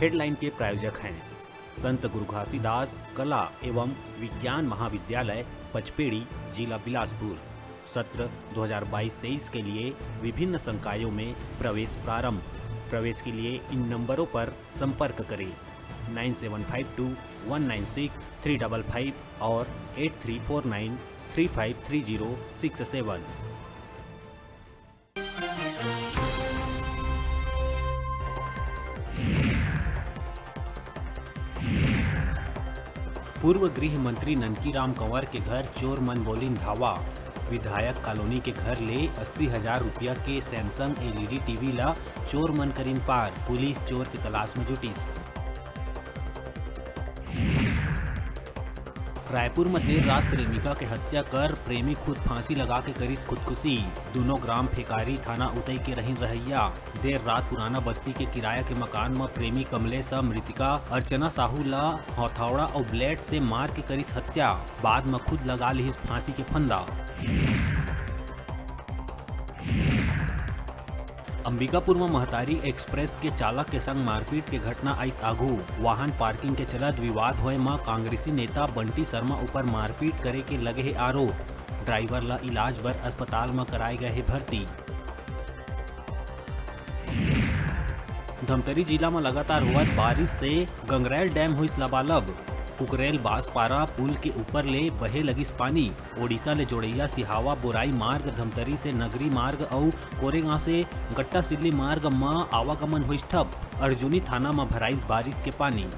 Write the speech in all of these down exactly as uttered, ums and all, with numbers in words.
Headline के प्रायोजक हैं संत गुरु घासीदास कला एवं विज्ञान महाविद्यालय पचपेड़ी, जिला बिलासपुर। सत्र दो हज़ार बाईस तेईस के लिए विभिन्न संकायों में प्रवेश प्रारंभ। प्रवेश के लिए इन नंबरों पर संपर्क करें, nine seven five two one nine six three double five और eight three four nine three five three zero six seven. पूर्व गृह मंत्री ननकी राम कंवर के घर चोर मन बोलिन धावा। विधायक कॉलोनी के घर ले अस्सी हजार रुपया के Samsung L E D T V ला चोर मन करिन पार, पुलिस चोर के तलाश में जुटिस। रायपुर म देर रात प्रेमिका के हत्या कर प्रेमी खुद फांसी लगा के करिस खुदकुशी। दूनों ग्राम फेकारी, थाना उतई के रहिन रहइया। देर रात पुराना बस्ती के किराया के मकान म प्रेमी कमलेश ह मृतिका अर्चना साहू ल हथौड़ा अउ blade से मार के करिस हत्या। बाद म खुद लगा लिहिस फांसी के फंदा। अंबिकापुर म महतारी एक्सप्रेस के चालक के संग मारपीट के घटना आइस आघू। वाहन पार्किंग के चलत विवाद होए म कांग्रेसी नेता बंटी शर्मा ऊपर मारपीट करे के लगे हे आरोप। ड्राइवर ल इलाज बर अस्पताल म कराए गए हे भर्ती। धमतरी जिला म लगातार होवत बारिश से गंगरेल डैम होइस लबालब। कुकरेल बांसपारा पुल के ऊपर ले बहे लगिस पानी। ओडिशा ले जोड़ैया सिहावा बोराई मार्ग, धमतरी से नगरी मार्ग अउ कोरेगांव से गट्टासिल्ली मार्ग म आवागमन होइस ठप। अर्जुनी थाना म भराइस बारिश के पानी।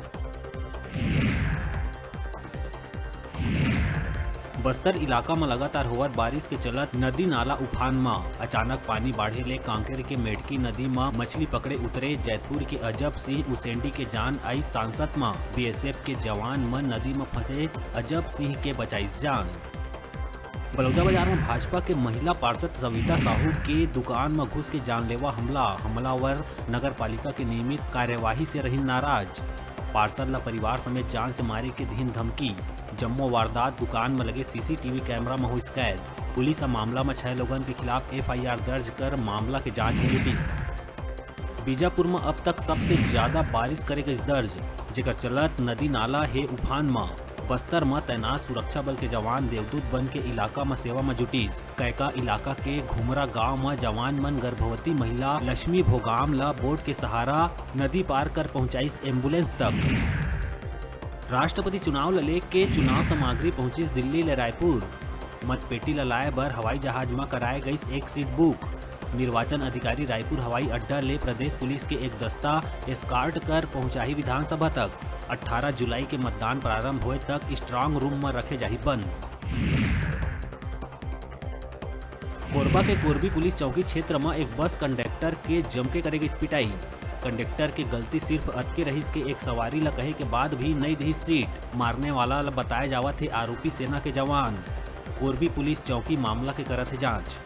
बस्तर इलाका म लगातार होवत बारिश के चलत नदी नाला उफान म। अचानक पानी बाढ़े ले कांकेर के मेडकी नदी म मछली पकड़े उतरे जैतपुर के अजब सिंह उसेंडी के जान आइस सांसत म। B S F के जवान मन नदी म फंसे अजब सिंह के बचाइस जान। बलौदाबाजार म भाजपा के महिला पार्षद सविता साहू के दुकान म घुस के जानलेवा हमला, हमलावर नगर पालिका के नियमित कार्यवाही से रहिन नाराज। पार्षद ला परिवार समेत जान से मारे के दिहिन धमकी। जम्मो वारदात दुकान म लगे C C T V camera म होइस कैद। पुलिस ह मामला म छह लोगन के खिलाफ F I R दर्ज कर मामला के जांच म जुटिस। बीजापुर म अब तक सबसे ज्यादा बारिश करे गइस दर्ज, जेकर चलत नदी नाला हे उफान म। बस्तर म तैनात सुरक्षा बल के जवान देवदूत बन के इलाका म सेवा म जुटिस। कैका इलाका के घुमरा गांव म जवान मन गर्भवती महिला लक्ष्मी भोगाम ल बोट के सहारा नदी पार कर पहुंचाइस एम्बुलेंस तक। राष्ट्रपति चुनाव ल लेके चुनाव सामग्री पहुंचिस दिल्ली ले रायपुर। मतपेटी ल लाए बर हवाई जहाज म कराए गइस एक सीट बुक। निर्वाचन अधिकारी रायपुर हवाई अड्डा ले प्रदेश पुलिस के एक दस्ता एस्कार्ट कर पहुंचाही विधानसभा तक। अट्ठारह जुलाई के मतदान प्रारंभ होए तक स्ट्रांग रूम म रखे जाही बंद। कोरबा के कोरबी पुलिस चौकी क्षेत्र म एक बस कंडक्टर के जमके करे गइस पिटाई। कंडक्टर के गलती सिर्फ अतके रहिस के एक सवारी ल कहे के बाद भी नइ दिहिस सीट। मारने वाला ल बताए जावत हे आरोपी सेना के जवान। कोरबी पुलिस चौकी मामला के करत हे जांच।